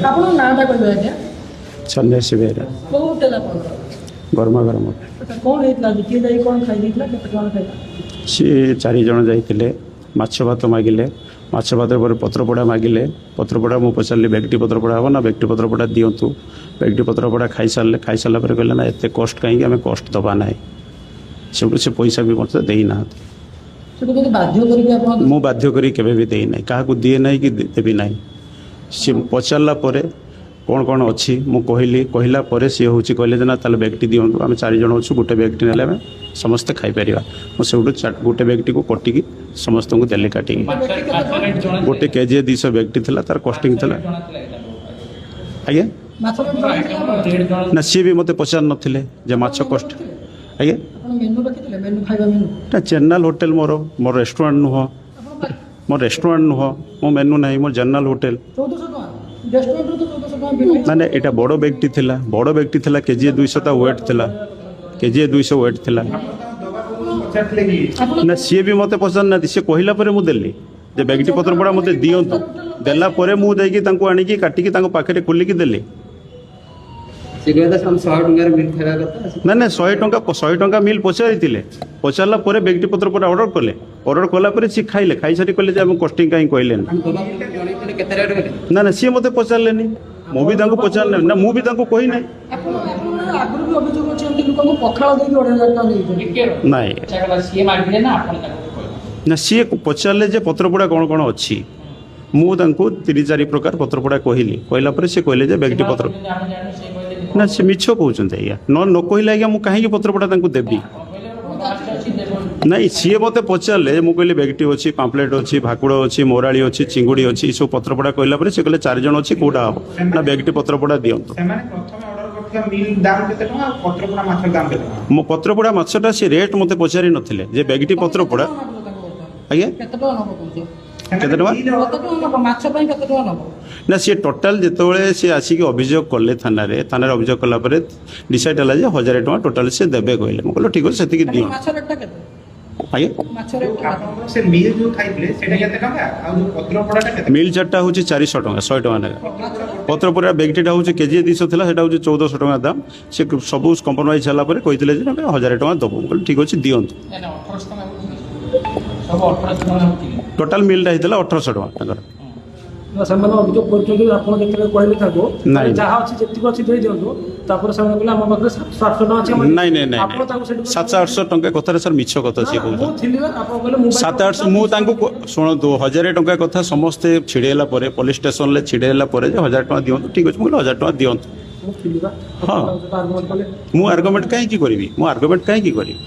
ଆପଣଙ୍କ ନାଁଟା କହିବେ ଆଜ୍ଞା? ସନ୍ନ୍ୟାସୀ ବେହେରା। କୋଉ ହୋଟେଲ ଆପଣଙ୍କର? ଗରମା ଗରମ। ଆଚ୍ଛା, କ'ଣ ହେଇଥିଲା ଆଜି? କିଏ ଯାଇ କ'ଣ ଖାଇ ଦେଇଥିଲା? କେତେ ଟଙ୍କା ଖାଇଲା? ସିଏ ଚାରିଜଣ ଯାଇଥିଲେ, ମାଛ ଭାତ ମାଗିଲେ। ମାଛ ଭାତ ପରେ ପତ୍ରପୋଡ଼ା ମାଗିଲେ। ପତ୍ରପୋଡ଼ା ମୁଁ ପଚାରିଲି, ବେଗଟି ପତ୍ରପୋଡ଼ା ହେବ ନା? ବେଗଟି ପତ୍ରପୋଡ଼ା ଦିଅନ୍ତୁ। ବେଗଟି ପତ୍ରପୋଡ଼ା ଖାଇସାରିଲେ। ଖାଇସାରିଲା ପରେ କହିଲେ, ନା, ଏତେ କଷ୍ଟ କାହିଁକି? ଆମେ କଷ୍ଟ ଦେବା ନାହିଁ। ସେଠୁ ସେ ପଇସା ବି ମୋତେ ଦେଇନାହାନ୍ତି। ସେଠୁ ଯଦି ବାଧ୍ୟ କରିକି ଆପଣ ମୁଁ ବାଧ୍ୟ କରି କେବେ ବି ଦେଇନାହିଁ, କାହାକୁ ଦିଏ ନାହିଁ କି ଦେବି ନାହିଁ। ସିଏ ପଚାରିଲା ପରେ କ'ଣ କ'ଣ ଅଛି ମୁଁ କହିଲି। କହିଲା ପରେ ସିଏ ହେଉଛି କହିଲେ ଯେ ନା, ତାହେଲେ ବ୍ୟାଗ୍ଟି ଦିଅନ୍ତୁ, ଆମେ ଚାରିଜଣ ଅଛୁ, ଗୋଟେ ବ୍ୟାଗ୍ଟି ନେଲେ ଆମେ ସମସ୍ତେ ଖାଇପାରିବା। ମୁଁ ସେଇଠୁ ଗୋଟେ ବ୍ୟାଗ୍ଟିକୁ କଟିକି ସମସ୍ତଙ୍କୁ ଦେଲି କାଟିକି। ଗୋଟେ କେଜି 200 ବ୍ୟାଗ୍ଟି ଥିଲା, ତାର କଷ୍ଟିଂ ଥିଲା ଆଜ୍ଞା। ମାଛ ରେଟ୍ ଜଣାଥିଲା ଆପଣ? ନା, ସିଏ ବି ମୋତେ ପଚାରି ନଥିଲେ ଯେ ମାଛ କଷ୍ଟ ଆଜ୍ଞା। ଆପଣ ମେନୁ ରଖିଥିଲେ, ମେନୁ, ଖାଇବା ମେନୁ? ନା, ଜେନେରାଲ ହୋଟେଲ ମୋର, ମୋର ରେଷ୍ଟୁରାଣ୍ଟ ନୁହଁ। ଆପଣ ମୋ ରେଷ୍ଟୁରାଣ୍ଟ ନୁହଁ, ମୋ ମେନୁ ନାହିଁ, ମୋର ଜେନେରାଲ ହୋଟେଲ। 1400 ଟଙ୍କା, ରେଷ୍ଟୁରାଣ୍ଟରୁ ତ 1400 ଟଙ୍କା ବିଲ୍। ନା ନା, ଏଇଟା ବଡ଼ ବ୍ୟାଗ୍ଟି ଥିଲା, ବଡ଼ ବ୍ୟାଗ୍ଟି ଥିଲା। କେଜିଏ 200 ତା ୱେଟ୍ ଥିଲା, କେଜିଏ 200 ୱେଟ୍ ଥିଲା। ପଚାରିଥିଲେ କି? ଆପଣ ନା, ସିଏ ବି ମୋତେ ପଚାରିନାହାନ୍ତି। ସିଏ କହିଲା ପରେ ମୁଁ ଦେଲି ଯେ ବ୍ୟାଗ୍ଟି ପତ୍ରପୋଡ଼ା ମୋତେ ଦିଅନ୍ତୁ। ଦେଲା ପରେ ମୁଁ ଯାଇକି ତାଙ୍କୁ ଆଣିକି କାଟିକି ତାଙ୍କ ପାଖରେ ଖୋଲିକି ଦେଲି। ସେ କହିଲେ ତ ଆମେ 100 ଟଙ୍କାରେ ମିଲ୍ ଖାଇବା କଥା। ନା ନା, 100 ଟଙ୍କା, 100 ଟଙ୍କା ମିଲ୍ ପଚାରିଥିଲେ। ପଚାରିଲା ପରେ ବ୍ୟାଗ୍ଟି ପତ୍ରପୋଡ଼ା ଅର୍ଡ଼ର କଲେ। ଅର୍ଡ଼ର କଲା ପରେ ସିଏ ଖାଇଲେ। ଖାଇସାରି କହିଲେ ଯେ ଆମେ କଷ୍ଟିଂ କାହିଁ କହିଲେନି? ଆମେ ଦବା ପୂର୍ବରୁ ଜଣେଇଥିଲେ କେତେ ରେଟ୍ ବୋଲି? ନା ନା, ସିଏ ମୋତେ ପଚାରିଲେନି, ମୁଁ ବି ତାଙ୍କୁ ପଚାରିଲେନି। ନା, ମୁଁ ବି ତାଙ୍କୁ କହିନାହିଁ। ଆପଣଙ୍କର ଆଗରୁ ବି ଅଭିଯୋଗ ଅଛି, ଏମିତି ଲୋକଙ୍କୁ ପଖାଳ ଦେଇକି 2500 ଟଙ୍କା ଦେଇଛନ୍ତି। ନାଇଁ। ସିଏ ମାଗିଲେ ନା ଆପଣ ତାଙ୍କୁ କହିଲେ? ନା, ସିଏ ପଚାରିଲେ ଯେ ପତ୍ରପୋଡ଼ା କ'ଣ କ'ଣ ଅଛି। ମୁଁ ତାଙ୍କୁ ତିନି ଚାରି ପ୍ରକାର ପତ୍ରପୋଡ଼ା କହିଲି। କହିଲା ପରେ ସେ କହିଲେ ଯେ ବ୍ୟାଗ୍ଟି ପତ୍ର ଆମେ ଜାଣିନୁ, ସେ କହିଲେ। ନା, ସେ ମିଛ କହୁଛନ୍ତି ଆଜ୍ଞା। ନ କହିଲେ ଆଜ୍ଞା, ମୁଁ କାହିଁକି ପତ୍ରପୋଡ଼ା ତାଙ୍କୁ ଦେବି? ଆପଣ କହିଲେ ବଡ଼ ମାଛ ଅଛି, ଦେବ। ନାଇଁ, ସିଏ ମୋତେ ପଚାରିଲେ। ମୁଁ କହିଲି ବେଗଟି ଅଛି, ପାମ୍ପଲେଟ୍ ଅଛି, ଭାକୁଡ଼ ଅଛି, ମୋରାଳି ଅଛି, ଚିଙ୍ଗୁଡ଼ି ଅଛି। ଏସବୁ ପତ୍ରପୋଡ଼ା କହିଲା ପରେ ସେ କହିଲେ, ଚାରିଜଣ ଅଛି, କୋଉଟା ହବ? ନା, ବେଗଟି ପତ୍ରପୋଡ଼ା ଦିଅନ୍ତୁ। ସେମାନେ ପ୍ରଥମେ ଅର୍ଡର କରିଥିବା ମିଲ୍ ଦାମ କେତେ ଟଙ୍କା ଆଉ ପତ୍ରପୋଡ଼ା ମାଛର ଦାମ କେତେ ଟଙ୍କା? ମୋ ପତ୍ରପୋଡ଼ା ମାଛଟା ସେ ରେଟ୍ ମୋତେ ପଚାରି ନଥିଲେ ଯେ ବେଗଟି ପତ୍ରପୋଡ଼ା। ଆଜ୍ଞା? କେତେ ଟଙ୍କା ନବ କହୁଛ? କେତେ ଟଙ୍କା? ମିଲ୍ କେତେ ଟଙ୍କା ନବ? ମାଛ ପାଇଁ କେତେ ଟଙ୍କା ନବ? ନା, ସିଏ ଟୋଟାଲ ଯେତେବେଳେ ସିଏ ଆସିକି ଅଭିଯୋଗ କଲେ ଥାନାରେ, ଥାନାରେ ଅଭିଯୋଗ କଲା ପରେ ଡିସାଇଡ୍ ହେଲା ଯେ 1000 ଟଙ୍କା ଟୋଟାଲ ସେ ଦେବେ କହିଲେ। ମୁଁ କହିଲି, ଠିକ୍ ଅଛି, ସେତିକି ଦିଅନ୍ତୁ। ମାଛ ରେଟ୍ଟା କେତେ? ଆଜ୍ଞା? ମାଛ ରେଟ୍? ଆପଣଙ୍କର ସେ ମିଲ୍ ଯୋଉ ଖାଇଥିଲେ ସେଇଟା କେତେ ଟଙ୍କା ଆଉ ଯୋଉ ପତ୍ରପୋଡ଼ାଟା କେତେ? ମିଲ୍ ଚାରିଟା ହେଉଛି 400 ଟଙ୍କା, 100 ଟଙ୍କା ଲେଖା। ପତ୍ରପୋଡ଼ା ବେଗଟିଟା ହେଉଛି କେଜି 200 ଥିଲା, ସେଇଟା ହେଉଛି 1400 ଟଙ୍କା ଦାମ। ସେ ସବୁ କମ୍ପ୍ରମାଇଜ୍ ହେଲା ପରେ କହିଥିଲେ ଯେ ଆମେ 1000 ଟଙ୍କା ଦେବୁ। ମୁଁ କହିଲି, ଠିକ୍ ଅଛି, ଦିଅନ୍ତୁ। ନା ନା, 1800 ଟଙ୍କା ହେଉଛି କି? ସବୁ 1800 ଟଙ୍କା ହେଉଛି କି? ଟୋଟାଲ ମିଲ୍ଟା ହେଇଥିଲା 1800 ଟଙ୍କା ତାଙ୍କର। ନା, ସେମାନେ ଅଭିଯୋଗ କରୁଛନ୍ତି, ଆପଣ ଯେତେବେଳେ କହିଲେ ତାଙ୍କୁ ନାଇଁ। ଯାହା ଅଛି, ଯେତିକି ଅଛି ଦେଇ ଦିଅନ୍ତୁ, ତାପରେ ସେମାନେ କହିଲେ ଆମ ପାଖରେ 700 800 ଟଙ୍କା ଅଛି। ନାଇଁ ନାଇଁ ନାଇଁ ଆପଣ ତାଙ୍କୁ ସେଠି 700 800 ଟଙ୍କା କଥାରେ ସାର୍, ମିଛ କଥା ସିଏ ମୁଁ କହୁଛନ୍ତି। ଥିଲି ବା, ଆପଣ କହିଲେ ମୁଁ 7 800 ମୁଁ ତାଙ୍କୁ ଶୁଣନ୍ତୁ, 1000 ଟଙ୍କା କଥା ସମସ୍ତେ ଛିଡ଼େଇଲା ପରେ, ପୋଲିସ ଷ୍ଟେସନରେ ଛିଡ଼େଇଲା ପରେ ଯେ 1000 ଟଙ୍କା ଦିଅନ୍ତୁ, ଠିକ୍ ଅଛି, ମୁଁ କହିଲି 1000 ଟଙ୍କା ଦିଅନ୍ତୁ। ମୁଁ ଥିଲି ବା। ହଁ। ଆର୍ଗୁମେଣ୍ଟ କଲେ। ମୁଁ ଆର୍ଗୁମେଣ୍ଟ କାହିଁକି କରିବି? ମୁଁ ଆର୍ଗୁମେଣ୍ଟ କାହିଁକି କରିବି?